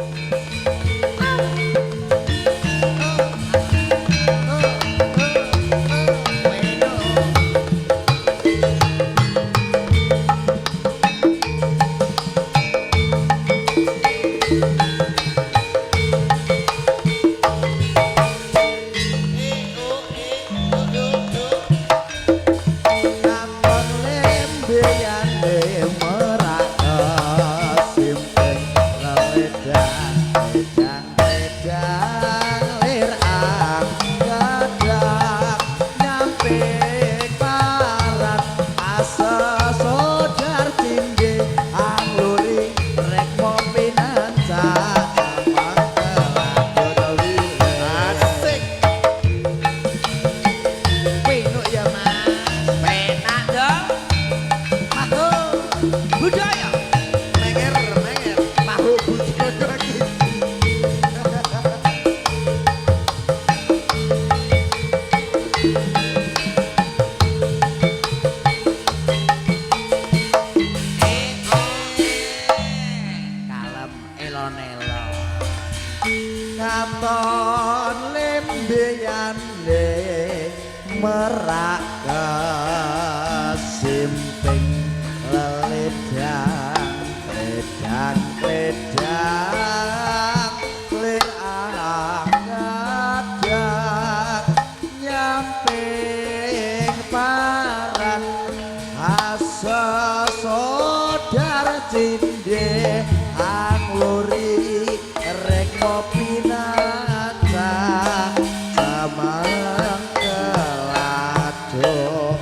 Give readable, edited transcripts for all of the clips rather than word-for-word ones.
Katon lembeyane merak kesimping leledang ledang ledang lir ang gadang nyampe parat asa sodar cinde angluri rekmo pinanca jamang keladon wile. Asik. Penak ya Mas. Penak dong. Mahu Budaya. Menger, menger. mahu budaya iki. Kalem elon-elon. Katon lembeyane merak kesimping leledang ledang ledang lir ang gadang nyampe paran asa sodar cinde angluri rekmo pinaca samang keladuk.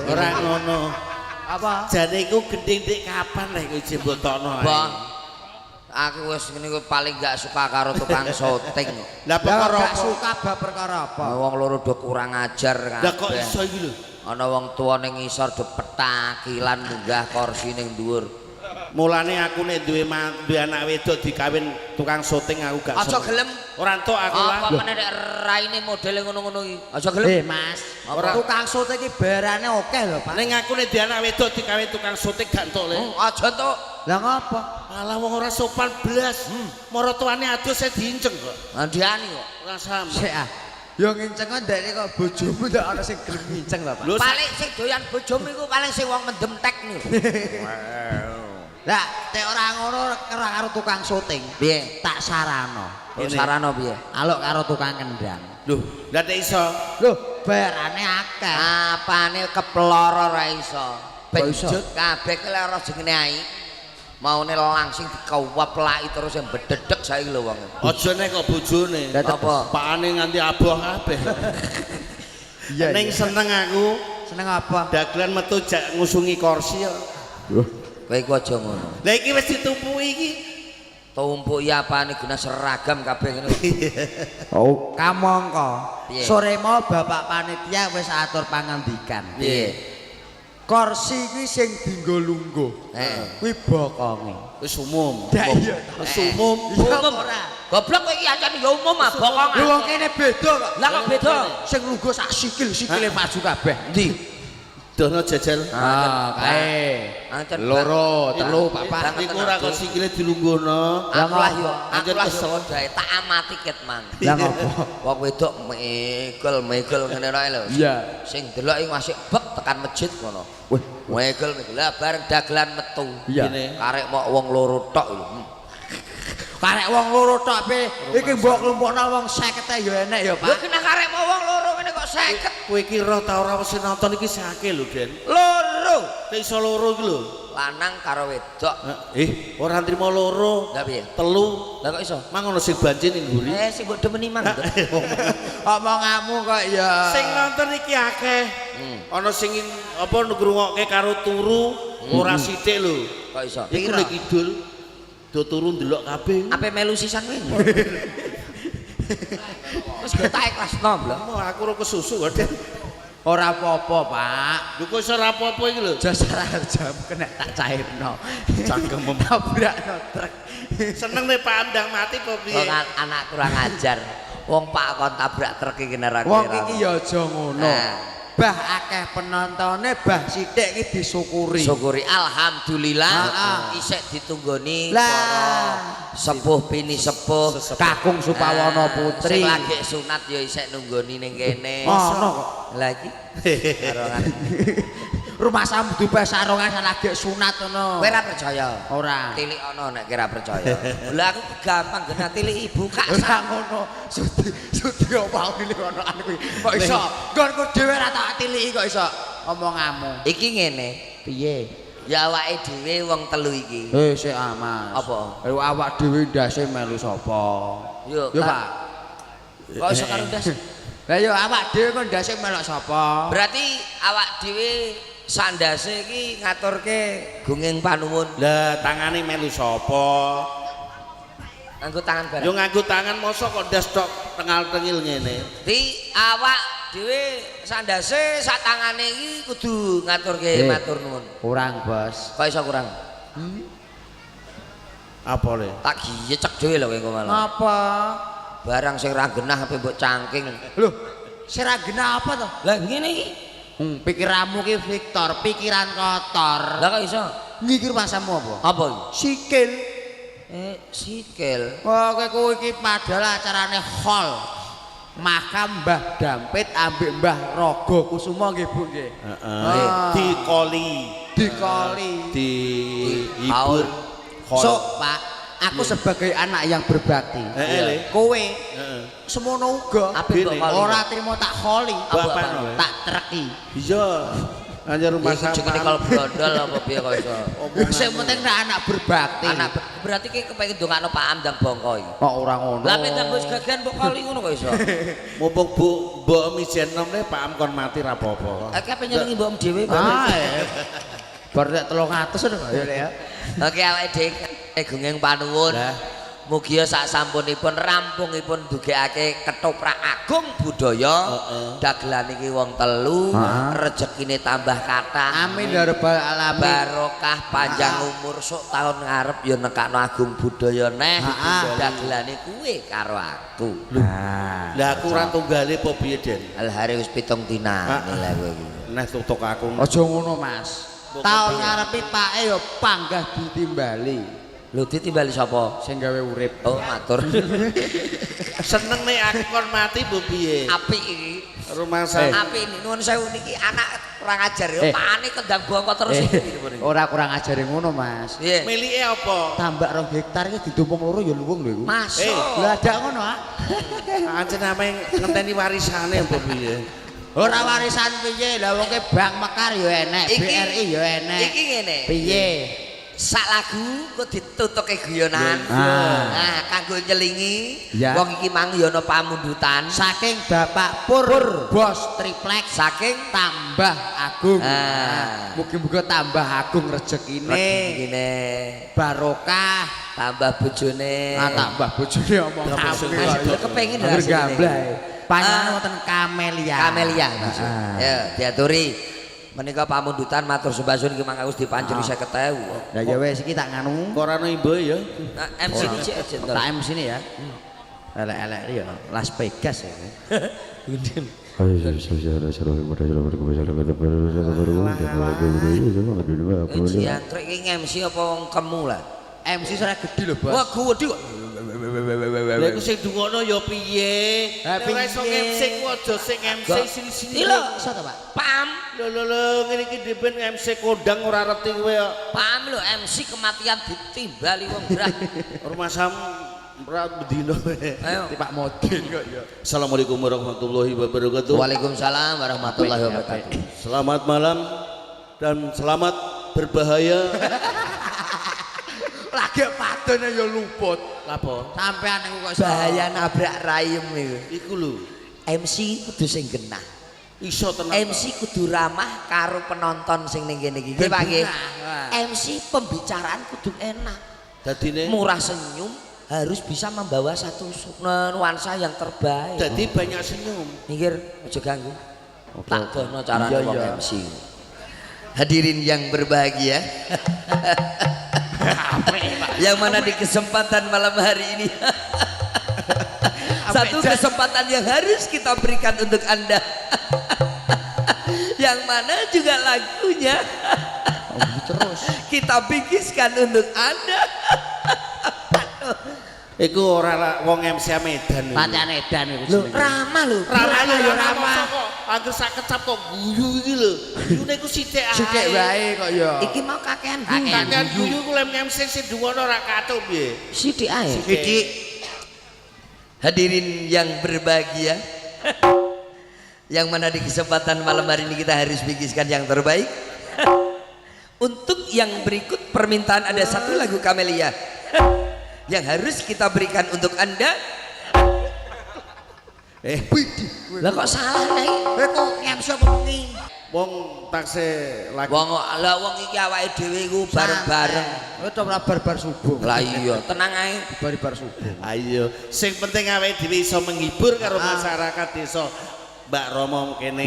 Ora ngono. Apa? Jane iku gending dik kapan lek kowe jembotokno ae. Bah. Aku wis ngene iku paling gak suka karo tukang syuting. Lah perkara Gak apa? suka bab perkara apa? Wong loro do kurang ajar kabeh. Lah kok iso iki lho? Ana wong tuwa ning ngisor do petakilan munggah kursi ning dhuwur. Mulane aku nek duwe duwe anak wedok dikawin tukang syuting aku gak Aja seneng. gelem. Ora entuk aku lah. Apa meneh nek raine modele ngono-ngono iki. Aja gelem. Eh Mas, Apa? tukang syuting iki bayarane akeh lho, Pak. Ning aku nek duwe anak wedok dikawin tukang syuting gak entuk le. Aja entuk. Lah ngopo? Alah wong ora sopan blas. Maratuwane adus saya diinceng kok. Ngandiani kok. Ora sama. Sik ah. Yo nginceng kok ndekne kok bojomu ndak ana sing gelem nginceng lho, Pak. Lho, Paling sing doyan bojomu iku paling sing wong mendem tek niku. Lah, nek ora ngono ora karo tukang syuting. Piye? Tak sarano. Kok sarana piye? Aluk karo tukang kendang. Lho, lah nek iso. Lho, bayarane akeh. Apane keploro ora iso. Kok iso? Benjut kabeh ki lek ora jenenge ai. Maune langsung dikeweplaki terus yang bededek saiki lho wong. Aja nek kok bojone. Lah, terus. Apa? Pakane nganti aboh kabeh. Iya. Ning seneng aku Seneng apa? dagelan metu jak ngusungi kursi kok. Kowe iku aja ngono. Lah iki wis ditumpuki iki. Tumpuki apane guna seragam kabeh ngene. Oh, kamangka. Piye? Sore mau Bapak panitia wis atur pangandikan. Piye? Kursi kuwi sing dienggo lungguh. Heeh. Kuwi bokonge. Wis umum. Dak iya. Wis umum. Iya Umum. ora? Goblok kowe iki ancen ya umum ah bokong. Lho wong kene beda kok. Lah kok beda? Sing lungguh sak sikil, sikile maju kabeh. Endi? Dono jajal. Ah, kae. Ancen Loro, telu, papat. Iku ora kok sikile dilungguhno. Aku lah yo, aku Ancen lah yo kesel. padha tak amati ket mang. Lah ngopo? Wong wedok megel-megel ngene ae lho. Iya. Sing delok iku masih bek tekan masjid ngono. Wih, Megel-megel lah bareng dagelan metu. Iya. Gini. Karek mok wong loro tok lho. Karek wong loro tok pe, iki mbok klumpukno wong 50 ya enek ya, Lho Pak. kena karek mok wong loro ngene kok 50. Kowe iki roh ta ora wis nonton iki sake lho, Den. Loro. Nek iso loro iki lho. Lanang karo wedok. Ora nrimo loro. Lah piye? Telu. Lah kok iso? Mang ono sing banci ning mburi. Sing mbok demeni mang. Omonganmu kok ya. Sing nonton iki akeh. Ana sing apa ngrungokke karo turu ora sithik lho. Kok iso? Iku nek kidul do turu ndelok kabeh. Ape melu sisan kowe? Wis gak tak ikhlasno, Blok. Mau aku ora kesusu kok, Den. Ora apa-apa, Pak. Lho kok iso ora apa-apa iki lho. Jasa jam kena tak cairno. Cangkem. Tabrakno truk. Seneng nek Pak Andang mati apa piye? Wong anak kurang ajar. Wong Pak kon tabrak truk iki nek ora Wong kira. iki ya aja ngono. Nah. Bah akeh penontone, bah sithik iki disyukuri. Syukuri alhamdulillah isek ditunggoni Lah. para sepuh pini sepuh. Kakung Supawono Ah, Putri. Sing lagi sunat ya isek nunggoni ning kene. Ono kok. Lagi. Sarongan. Rumah samu dupe sarongan lagi sunat ngono. Kowe ora percaya? Ora. Tilik ono nek kira percaya. Lah aku gampang genah tilik ibu kak. Ora ngono. Sudi sudi apa tilik ono anu kuwi. Kok iso? Nggonku dhewe ora tak tiliki kok iso omonganmu. Iki ngene. Piye? Ya awake dhewe wong telu iki. Eh sik ah, Mas. Apa? Eh awak dhewe ndase melu sapa? Yo, Yo, Pak. Kok iso karo ndas? Lah yo awak dhewe kok ndase melok sapa? Berarti awak dhewe sandase iki ngaturke gunging panuwun. Lah tangane melu sapa? Nganggo tangan bareng. Yo nganggo tangan mosok kok ndas tok tengal-tengil ngene. Di awak dhewe sandase sak tangane iki kudu ngaturke matur nuwun. Kurang, Bos. Kok iso kurang? Apa le? Tak giyecek dhewe lho kowe engko malah. Apa? Barang sing ra genah ape mbok cangking. Loh, sing ra genah apa to? Lah ngene iki. Pikiranmu ki Victor, pikiran kotor. Lah kok iso? Ngikir masamu apa? Apa iki? Sikil. Sikil. Wah, kowe kuwi iki padahal acarane hall. Makam Mbah Dampit ambek Mbah Raga Kusuma nggih Bu nggih. Heeh. Dikoli, Dikoli. dihibur. Sok, Pak, aku sebagai anak yang berbakti. Heeh, Le. Kowe Heeh. semono uga. Apik mbok Bene. koli. Ora trimo tak kholi, Apa le? tak treki. Iya. Anjar rumah Iku jenenge kol blondol apa piye kok iso? Sing penting nek anak berbakti. Anak berarti ki kepengin ndongakno Pak Amdang bongko iki. Kok ora ngono. Lah nek wis gagian mbok koli ngono kok iso. Mumpung Bu Mbok mijen nom le Pak Am kon mati ra apa-apa. Aku pengen nyenengi mbok dhewe. Ah, Bar nek 300 ngono ya Lek ya. Oke awake dhewe gunging panuwun. Lah. Mugia sak sampunipun rampungipun dugekake ketoprak agung budaya. Dagelan iki wong telu, rezekine tambah kathah. Amin ya rabbal alamin. Barokah panjang umur sok tahun ngarep ya nekakno agung budaya neh. Dagelane kuwe karo aku. Lah aku ora tunggale apa piye, Den? Alhare wis 7 dinane lah kowe iki. Neh tutuk aku. Aja ngono, Mas. Taun ngarepe pake ya panggah ditimbali. Lho ditimbali sapa? Sing gawe urip. Oh, matur. Seneng nek aku kon mati mbok piye? Apik iki. Rumah sakit. Apik ini nuwun sewu niki anak kurang ajar ya pakane kendang bongko terus iki. Ora kurang ajare ngono, Mas. Piye? Milike apa? Tambak 2 hektar iki didumpung loro ya luwung lho iku. Masuk. Lah dak ngono ah. Ancen ame ngenteni warisane apa piye? Ora warisan piye? Lah wong ke Bank Mekar ya enek, BRI ya enek. Iki ngene. Piye? Sak lagu kok ditutuke guyonan. Nah, kanggo nyelingi wong iki mang ya ana pamundutan saking Bapak Pur, Bos Triplek saking tambah agung. Mugi-mugi tambah agung rezekine. Rezekine. Barokah, tambah bojone. Ah, tambah bojone omong Mas, kepengin Hampir rasane. gambleh. Panjenengan wonten Kamelia. Kamelia. Ya, diaturi. Menika pamundutan matur sembah suwun iki mangke wis dipanjeri 50.000. Lah ya wis iki tak nganu. Kok ora ono imbo ya? Nah, MC ini cek aja. Tak MC ini ya. Elek-elek ya Las Vegas ya. Jangkrik iki MC apa wong kemu lah? MC ora gedhi lho, Bos. Wah, gedhi kok. Lah iku sing dungokno ya piye? Lah, Nek ora iso piye? MC ku aja sing MC sini-sini. Iki lho, Iso to, Pak? Pam, Lho lho lho ngene iki dhewe MC kondang ora reti kowe kok. Pam lho MC kematian ditimbali wong brah. Rumah sam ora bedino. Ayo. Pak Modin kok ya. Assalamualaikum warahmatullahi wabarakatuh. Waalaikumsalam warahmatullahi wabarakatuh. Selamat malam dan selamat berbahaya. Lagi padane ya luput. Lapo? Sampean niku kok iso. Bahaya nabrak rayem iku. Iku lho. MC kudu sing genah. Iso tenan. MC kudu ramah karo penonton sing ning kene iki. Nggih, Pak nggih. MC pembicaraan kudu enak. Dadine Murah senyum harus bisa membawa satu nuansa yang terbaik. dadi banyak senyum. Minggir, aja ganggu. Tak dono carane Iya, wong iya. MC. Hadirin yang berbahagia. Yang mana di kesempatan malam hari ini satu kesempatan yang harus kita berikan untuk Anda. Yang mana juga lagunya terus. Kita bingkiskan untuk Anda. Iku ora wong MC Medan. Pancen edan iku Lho, jenenge. ramah lho. Ramah ya ya ramah. ramah kok. Angger sak kecap kok guyu iki lho. Guyune iku sithik ae. Sithik wae kok ya. Iki mau kakean guyu. Kakean. Kakean guyu ku lem MC sing duwono ora kacau piye. Sithik ae. Sithik. Hadirin yang berbahagia, yang mana di kesempatan malam hari ini kita harus bingkiskan yang terbaik. Untuk yang berikut permintaan ada satu lagu Camelia yang harus kita berikan untuk Anda. Lah kok salah nih? Kowe kok MC apa wengi? Wong takse lagi Wong lah wong iki awake dhewe iku bareng-bareng. Kowe to ora bar-bar subuh. Lah iya, tenang ae. Bar-bar subuh. Ayo, sing penting awake dhewe iso menghibur karo masyarakat desa. Mbak Romo kene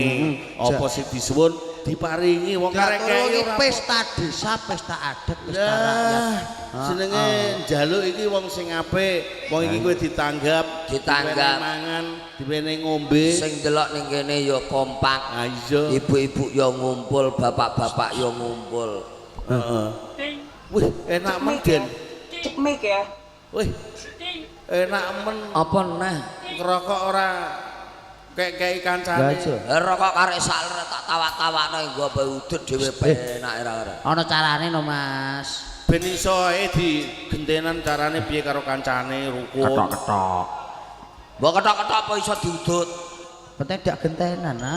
apa sing disuwun diparingi wong karek Diatur iki pesta desa, pesta adat, pesta rakyat. Lah, jenenge njaluk iki wong sing apik, wong iki kowe ditanggap, Ditanggap. diwenehi mangan, diwenehi ngombe. Sing delok ning kene ya kompak. Ah iya. Ibu-ibu ya ngumpul, bapak-bapak ya ngumpul. Heeh. Wih, enak men, Den. Cekmik ya. Wih. Enak men Apa neh? ngerokok ora kek-keki kancane. Rokok karek sak tak tawak-tawakno nggo apa udut dhewe penak ora ora. Ana carane no, Mas. Ben iso ae digentenan carane piye karo kancane rukun. Ketok-ketok. Mbok ketok-ketok apa iso diudut? Penting dak gentenan, ha.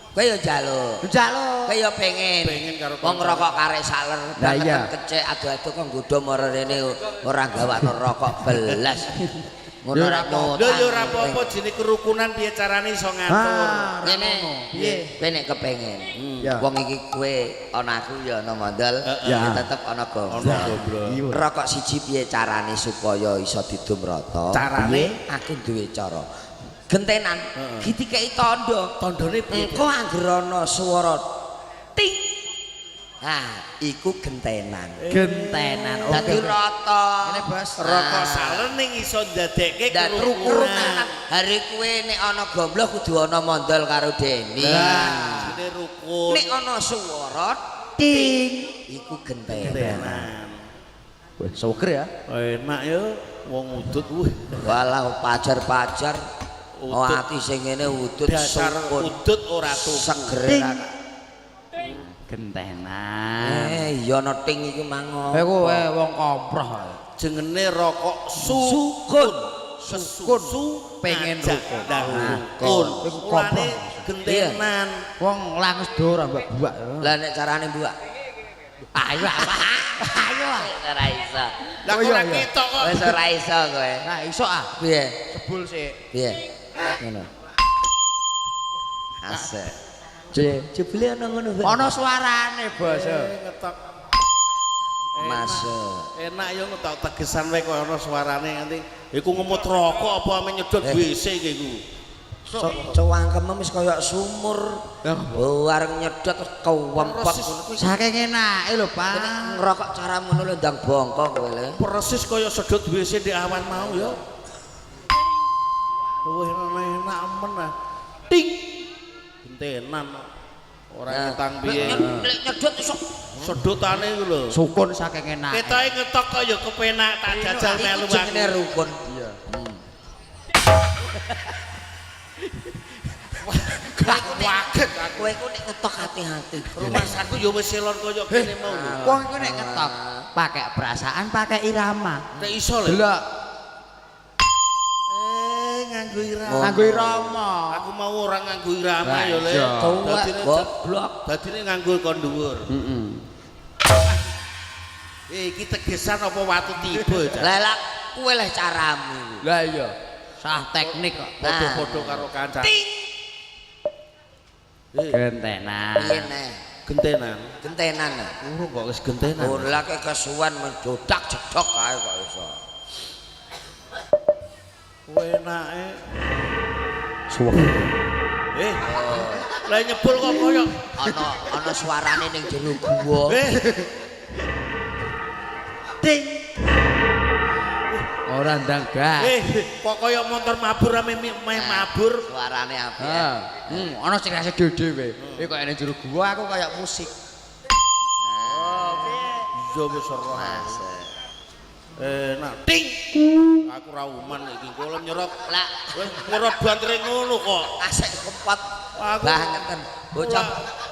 Kowe ya njaluk. Njaluk. Kowe ya pengen. Pengen karo wong kancane. rokok karek saler, Lah iya. kecek ado-ado kok nggodho mara rene ora gawakno rokok belas. Ngono Ya ora ora apa-apa. Lho ya ora apa-apa jenenge kerukunan piye carane iso ngatur. Ah, Ngene. Piye? Kowe nek kepengen. Ya. Wong iki kowe ana aku ya ana mondol, Ya. ya tetep ana goblok. Ana goblok. Rokok siji piye carane supaya iso didum rata? Carane? Aku duwe cara. Gentenan, ki dikeki tandha. Tandane piye? Engko anggere ana swara ting. Nah, iku gentenan. Gentenan. Oke. Dadi rata. Ngene, Bos. Rokok salen ning iso ndadekke Dan kerukunan. Hari kuwe nek ana gombloh kudu ana mondol karo Deni. Jenenge rukun. Nek ana swara ting iku gentenan. Gentenan. Wih, seger ya. Enak ya wong udut wih. Walah pajar-pajar oh Udut. ati sing ngene udut Dasar sukun. udut ora tuku. Segere ra. Gentenan. Eh iya ana ting iki mang. Eh kowe wong komproh. Jenenge rokok Sukun. sukun Pengen rukun. Nah, rukun. Iku Mulane komproh. gentenan. Wong langus do ora mbak buak. Lah nek carane buak. Ayo apa? Ayo. Ora iso. Lah Oh, kok iya, ora iya. ketok kok. Wis ora iso kowe. Nah, iso ah. Piye? Jebul sik. Piye? Ngono. Asik. Jebule ana ngono Mbak. Ana suarane, Bos. Ngetok. Masuk. Enak ya ngetok tegesan wae kok ana suarane nganti iku ngemut rokok apa ame nyedot WC iki iku. Cewangkeme wis kaya sumur. Oh, arep nyedot terus kewempot ngono kuwi. Saking enake lho, Pak. Nek ngerokok cara ngono lho ndang bongko kowe le. Persis kaya sedot WC di awan mau ya. Luwih enak men ah. Ting. Gentenan. Ora ngetang piye. Nek nyedot iso Sedotane iku lho. Sukun saking enake. Ketoke ngetok kok ya kepenak tak jajal melu iku jenenge aku. rukun. Iya. Kaget aku. Kowe iku nek ngetok hati-hati. Rumasaku ya wis elon kaya kene mau lho. Wong iku nek ngetok pakai perasaan, pakai irama. Nek iso lho. Delok Nganggo irama. nganggo irama. Aku mau ora nganggo irama ya le. Tuwek Dadine goblok. dadine nganggo kon dhuwur. Heeh. Eh iki tegesan apa watu tiba ya? Lah lah kowe leh caramu. Lah iya. Sah teknik kok. Padha-padha karo kancane. Ting. Gentenan. Piye neh? Gentenan. Gentenan. Urung kok wis gentenan. Ora kek kesuwen mendodak jedok kae kok iso. Enake. Suwek. Eh. Lah nyebul kok koyo Ana ana suarane ning jero guwa. eh Ting. Ora ndang gas. Kok kaya motor mabur ame meh mabur. Suarane apik. Heeh. Ana sing rasa dhewe-dhewe. Iki kok ene jero gua aku kaya musik. Oh, piye? Iya wis ora. Mas. Enak. Ting. Aku ra uman iki kula nyerot. Lah, wis nyerot bantere ngono kok. Asek kempot bangeten. Bocah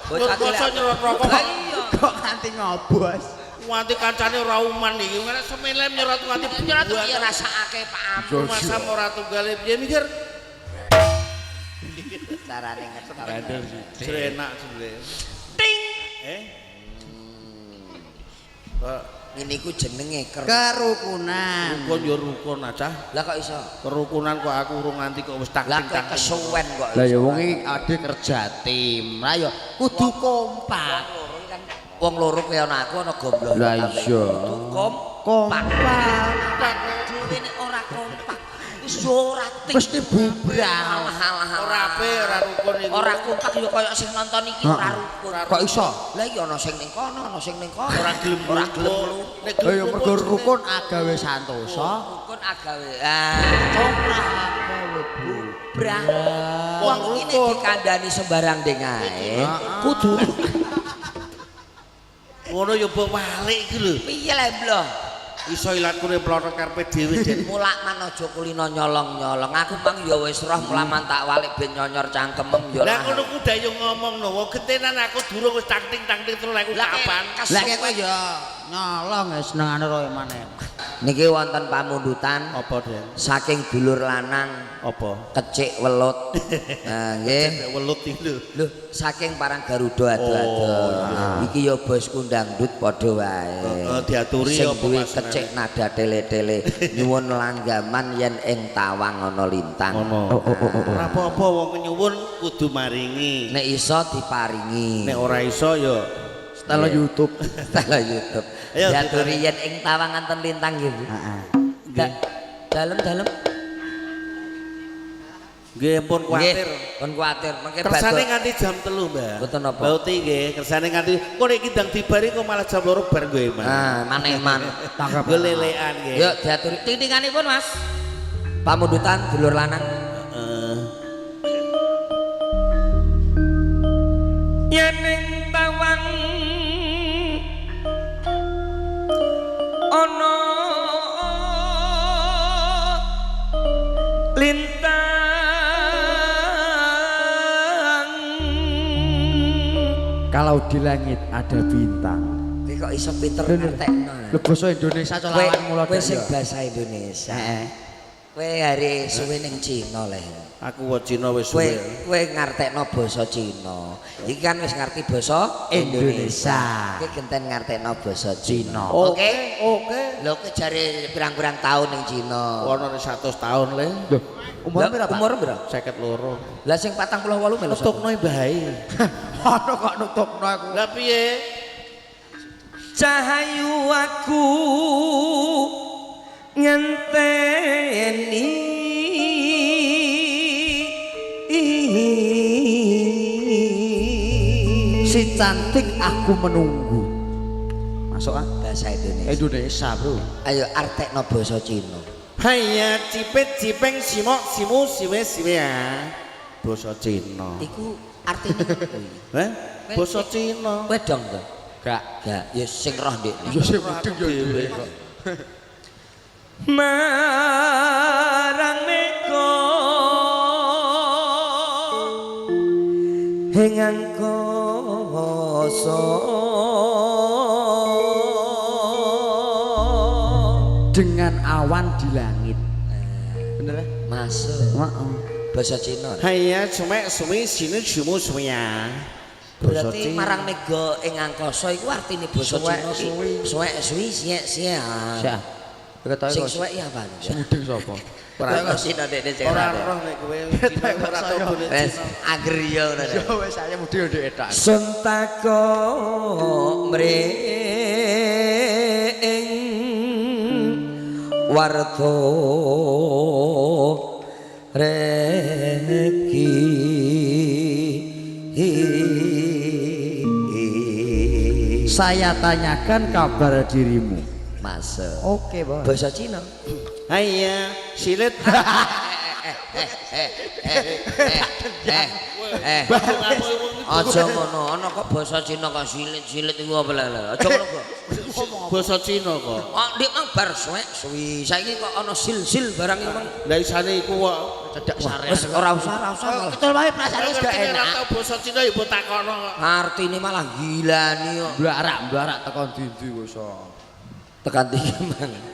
bocah nyerot rokok. Lah iya. Kok nganti ngobos. Nganti kancane ora uman iki. Nek semene nyerot nganti nyerot ya rasakake Pak Amu. Masa ora tunggale piye mikir. Carane ngetok. Bandel sithik. Enak jebule. Ting. Ngene iku jenenge kerukunan. Rukun ya rukun aja. Lah kok iso? Kerukunan kok aku urung nganti kok wis tak Lah kok kesuwen kok. Lah ya wong iki ade kerja tim. Lah ya kudu kompak. Wong loro kuwi ana aku ana gombloh. Lah iya. Kudu kompak. Dhewe nek ora kompak wis ora ting. Mesti bubrah. Ora ape ora rukun iku. Ora kompak ya kaya sing nonton iki ora rukun. Kok iso? Lah iki ana sing ning kono, ana sing ning kono. Ora gelem ora gelem. Lah ya mergo rukun agawe santosa. Rukun agawe. Ah, kompak agawe bubrah. Wong iki nek dikandani sembarang dengae kudu ngono ya mbok walik iki lho. Piye le mbloh? Iso ilatkune plothot karepe dhewe Den. Mulakman aja kulino nyolong-nyolong. Aku mang ya wis roh mulaman tak walik ben nyonyor cangkemem ya. Lah ngono ku dayo ngomong no, wong getenan aku durung wis tangting-tangting terus aku kapan. Lah kowe ya nyolong ya senengane roe maneh. Niki wonten pamundutan apa Den? Saking dulur lanang apa? Kecik welut. Nah nggih. Kecik welut iki lho. Lho saking Parang Garuda ado-ado. Iki ya bosku dangdut padha wae. Heeh diaturi apa Mas? Kecik nada tele-tele nyuwun langgaman yen ing tawang ana lintang. Ora apa-apa wong nyuwun kudu maringi. Nek iso diparingi. Nek ora iso ya setel YouTube. Setel YouTube. Diaturi yen ing tawang wonten lintang nggih. Heeh. Dalem-dalem. Nggih pun kuwatir. Pun kuwatir. Mengke kersane nganti jam 3, Mbak. Mboten napa. Bauti nggih, kersane nganti kok nek iki ndang dibari kok malah jam 2 bar nggo eman. Ah, maneh-man. Tanggap lelekan nggih. Yuk diaturi ting-tinganipun, Mas. Pamundutan dulur lanang. Heeh. Yen ing tawang ana lintang. Kalau di langit ada bintang. Kowe kok iso pinter ngertekno. Lho basa Indonesia cok lawan mula. Kowe sing basa Indonesia. Heeh. Kowe hari suwe ning Cina le. Aku wae Cina wis suwe. Kowe ngartekno basa Cina. Iki kan wis ngerti basa Indonesia. Kowe genten ngartekno basa Cina. Oke, oke. Lho kowe jare pirang-pirang taun ning Cina. Ono 100 taun le. Lho, umur pira, Pak? Umur pira? 52. Lah sing 48 melu. Nutupno bae. Ono kok nutupno aku. Lah piye? Cahayu aku ngenteni si cantik aku menunggu. Masuk ah? Bahasa Indonesia. Indonesia, Bro. Ayo artekno basa Cina. Haya cipit cipeng simok simu siwe siwe ya. Basa Cina. Iku artine kuwi. Heh? Basa Cina. Kowe dong to? Gak. Gak, ya sing roh ndek. Ya sing mudeng ya dhewe kok. Marang meko ing angkasa dengan awan di langit. Bener ya? Masuk. Heeh. Basa Cina. Haya sumek sumi sini jumu sumia. Berarti marang mega ing angkasa iku artine basa Cina ki suwek suwi siek siek. Siak. Sing suwek ya apa? Sing mudeng sapa? Ora Cina dekne sing ora roh nek kowe Cina ora tau gone Wis angger ya ngono. Ya wis saya mudeng ndek etak. Suntako mring warto reki. Saya tanyakan kabar dirimu. Masuk. Oke, Bos. Bahasa Cina. Haya, silit. Eh, eh. Aja ngono, ana kok basa Cina kok silit-silit iku apa lha? Aja ngono kok. Basa Cina kok. Oh, ndik mang bar suwek suwi. Saiki kok ana sil-sil barang iki mang. Lah isane iku kok Cedak sarean. Wis ora usah, ora usah. Betul wae perasaane wis gak Ngerti ora enak. tau basa Cina ya mbok takono kok. Artine malah gilani kok. Blarak-blarak tekan ndi-ndi wis. Tekan ndi mang.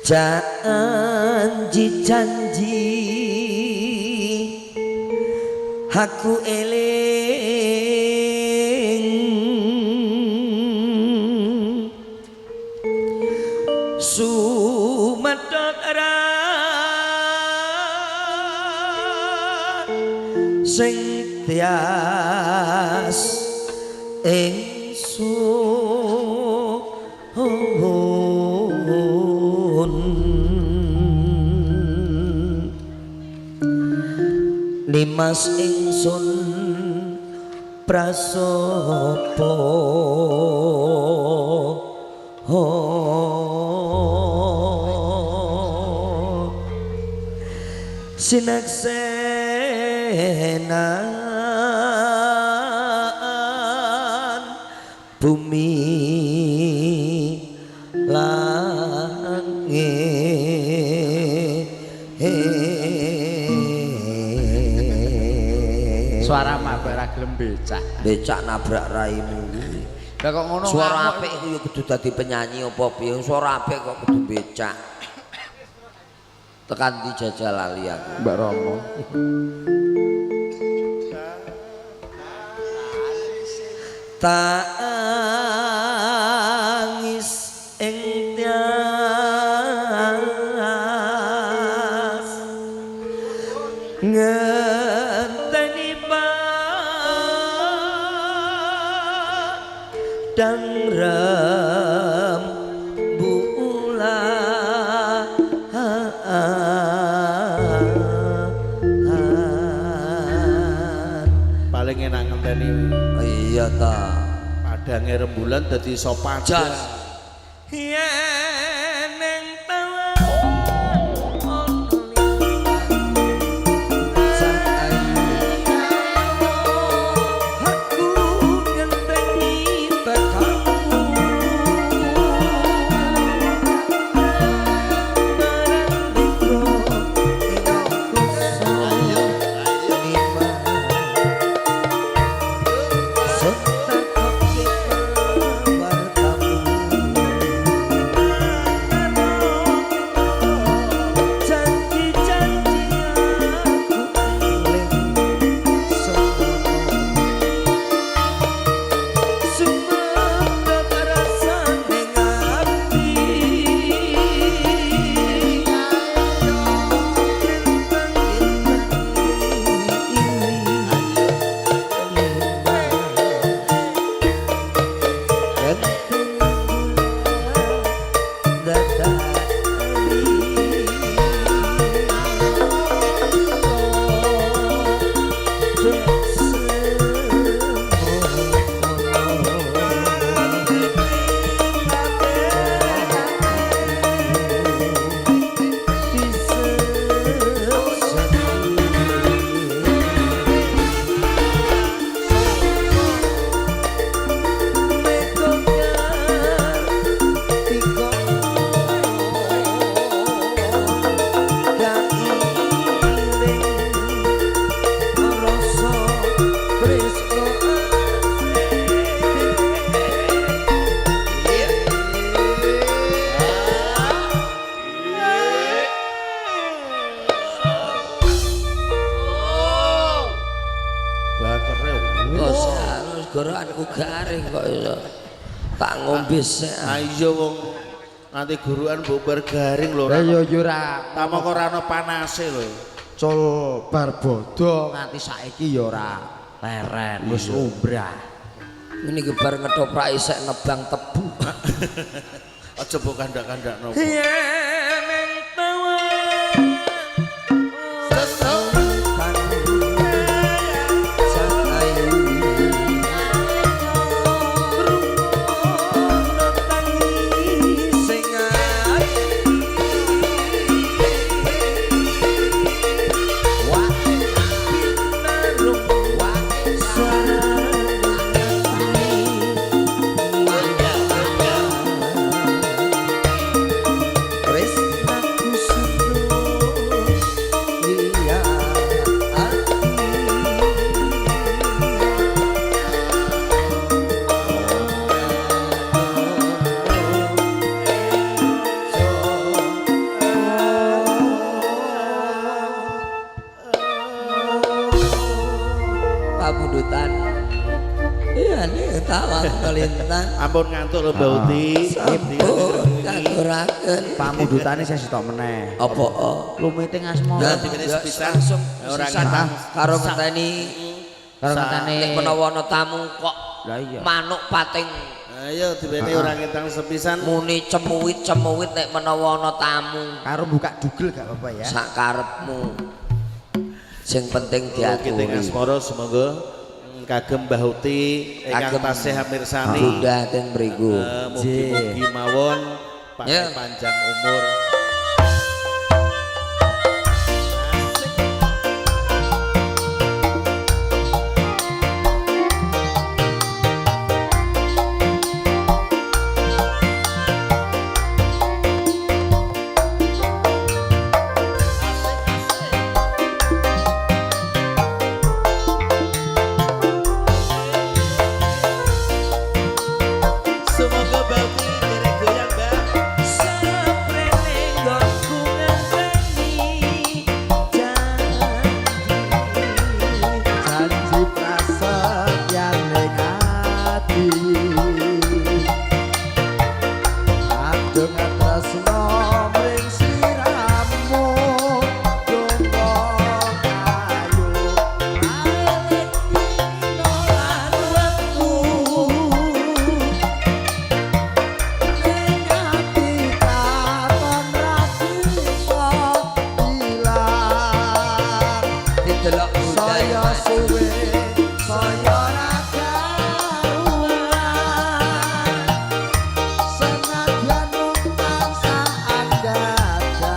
Janji-janji aku eling sumedhot ra sing tias ingsun Nimas ingsun prasopo sinaksenan bumi langit. Suara mabek ra gelem becak. Becak nabrak raimu kuwi. Lah kok ngono Suara apik iku ya kudu dadi penyanyi apa piye? Suara apik kok kudu becak. Tekan di jajal lali aku. Mbak Romo. Tangis ing tias ngenteni padang rembulan. Paling enak ngenteni Iya ta. padange rembulan dadi iso padang. Jas. Yen ing tawa aku ngenteni tekamu marang dikro Gorokanku garing kok iso. Tak ngombe sik. Ayo wong nganti gurukan mbok bar garing lho. Lah yo yo ora Tamo kok ora ana panase lho. Cul bar bodho nganti saiki ya ora leren wis umbrah. Ini ki bar ngethoprak isek nebang tebu. Aja mbok kandak-kandakno. Yen ing Intan. Iya nih tawang kelintan. Ampun ngantuk lho Mbak Uti. Sampun katuraken. Pamundutane saya sitok meneh. Apa? Lumite ngasmara. Lah dibene sepisan. langsung Ora sisan ngetang. karo ngenteni Karo ngenteni nek menawa ana tamu kok Lah iya. manuk pating Ayo dibene ora ngetang sepisan. muni cemuwit-cemuwit nek menawa ana tamu. Karo buka Google gak apa-apa ya. Sak karepmu. Sing penting Kita diaturi. ngasmara semoga kagem Mbah Uti ingkang tasih mirsani. Bunda teng mriku. Mugi-mugi mawon Ya. panjang umur. Semoga Mbah Uti derek goyang Mbah. Saprene nggonku ngenteni janji. Janji prasetyane ati. Adung tresno mring sliramu donga kayu alit dina lan wektu ning ati katon ra bisa ilang. Didelok bunda Saya suwe saya ra karuan senadyan mung tansah andadha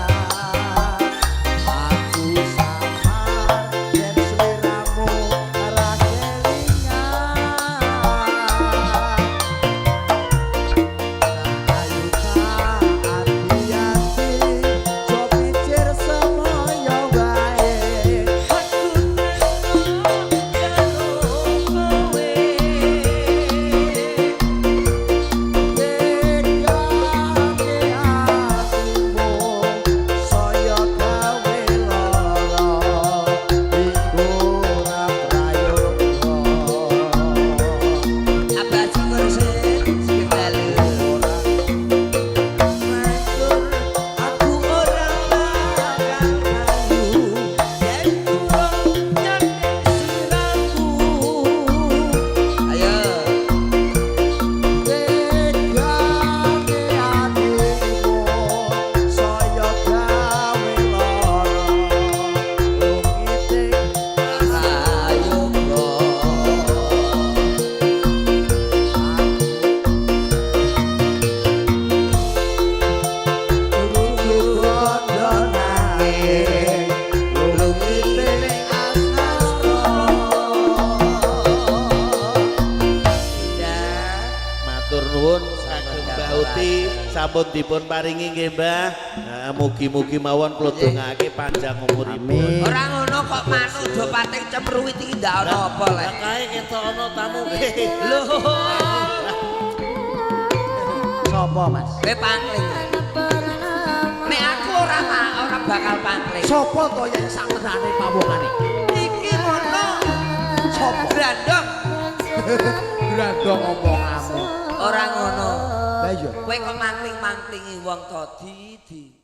aku samar yen sliramu ra kelingan ayu tak ati-ati jo pikir semoyo wae. Aku tresno karo kowe. Tegake atimu saya gawe lara iku ora prayoga. Abah syukur sing dalu. Matur aku ora bakal kayu yen durung nyandhing sliramu. Ayo. Tegake atimu saya gawe lara lumiting Prayoga. kudu bondo nanging lumiting asmara. Matur nuwun kagem Mbah Uti sampun dipun paringi nggih Mbah. Nah, mugi-mugi mawon kula dongake panjang umuripun. Amin. Ora ngono kok manuk do pating cemruwit iki ndak ana apa lek. Lah kae ketok ana tamu. Lho, Sopo Mas? kowe pangling. Nek aku ora ora bakal pangling. Sopo to yen sak tenane pawongane? Iki ngono. Sopo? Grandong. Grandong omonganmu. Ora ngono. Lah iya. Kowe kok mangling-manglingi wong to di.